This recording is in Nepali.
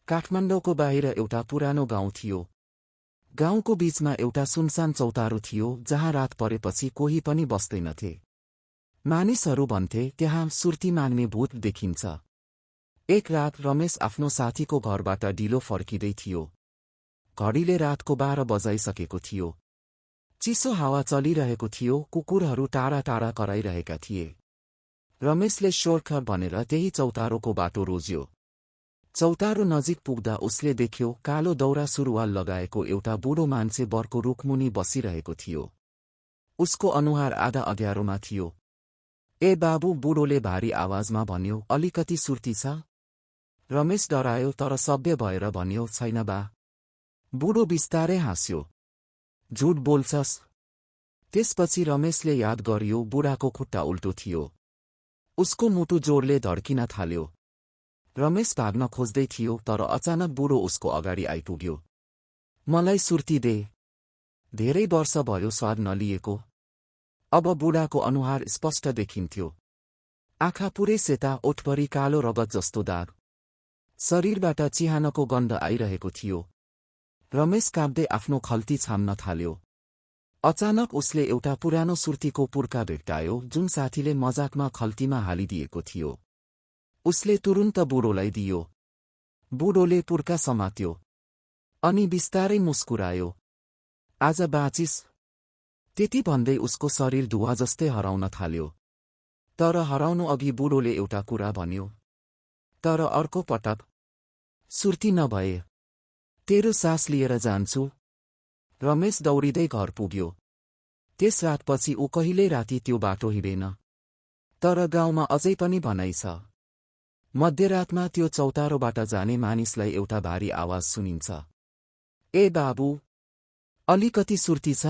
काठमाडौँको बाहिर एउटा पुरानो गाउँ थियो। गाउँको बीचमा एउटा सुनसान चौतारो थियो जहाँ रात परेपछि कोही पनि बस्दैनथे। मानिसहरू भन्थे त्यहाँ सुर्ती माग्ने भूत देखिन्छ। एक रात रमेश आफ्नो साथीको घरबाट ढिलो फर्किँदै थियो। घडीले रातको 12 बजाइसकेको थियो। चिसो हावा चलिरहेको थियो, कुकुरहरू टाढा टाढा कराइरहेका थिए। रमेशले शोर्ख भनेर त्यही चौतारोको बाटो रोज्यो। चौतारो नजिक पुग्दा उसले देख्यो कालो दौरा सुरुवाल लगाएको एउटा बुढो मान्छे बरको रुखमुनि बसिरहेको थियो। उसको अनुहार आधा अँध्यारोमा थियो। ए बाबु, बुढोले भारी आवाजमा भन्यो, अलिकति सुर्ती छ? रमेश डरायो तर सभ्य भएर भन्यो, छैन बा। बुढो बिस्तारै हाँस्यो। झुट बोल्छस्? त्यसपछि रमेशले याद गर्यो बुढाको खुट्टा उल्टो थियो। उसको मुटु जोडले धड्किन थाल्यो। रमेश भाग्न खोज्दै थियो तर अचानक बुढो उसको अगाडि आइपुग्यो। मलाई सुर्ती दे। धेरै वर्ष भयो स्वाद नलिएको। अब बुढाको अनुहार स्पष्ट देखिन्थ्यो। आँखा पुरै सेता, ओठभरि कालो रगत जस्तो दाग। शरीरबाट चिहानको गन्ध आइरहेको थियो। रमेश काँप्दै आफ्नो खल्ती छाम्न थाल्यो। अचानक उसले एउटा पुरानो सुर्तीको पुर्का भेट्टायो जुन साथीले मजाकमा खल्तीमा हालिदिएको थियो। उसले तुरुन्त बुढोलाई दियो। बुढोले पुर्का समात्यो। अनि बिस्तारै मुस्कुरायो। आज बाँचिस्। त्यति भन्दै उसको शरीर धुवा जस्तै हराउन थाल्यो। तर हराउनु अघि बुढोले एउटा कुरा भन्यो, तर अर्को पटक सुर्ती नभए तेरो सास लिएर जान्छु। रमेश दौडिँदै घर पुग्यो। त्यस रातपछि ऊ कहिल्यै राति त्यो बाटो हिँडेन। तर गाउँमा अझै पनि भनाइ छ, मध्यरातमा त्यो चौतारोबाट जाने मानिसलाई एउटा भारी आवाज सुनिन्छ। ए बाबु, अलिकति सुर्ती छ?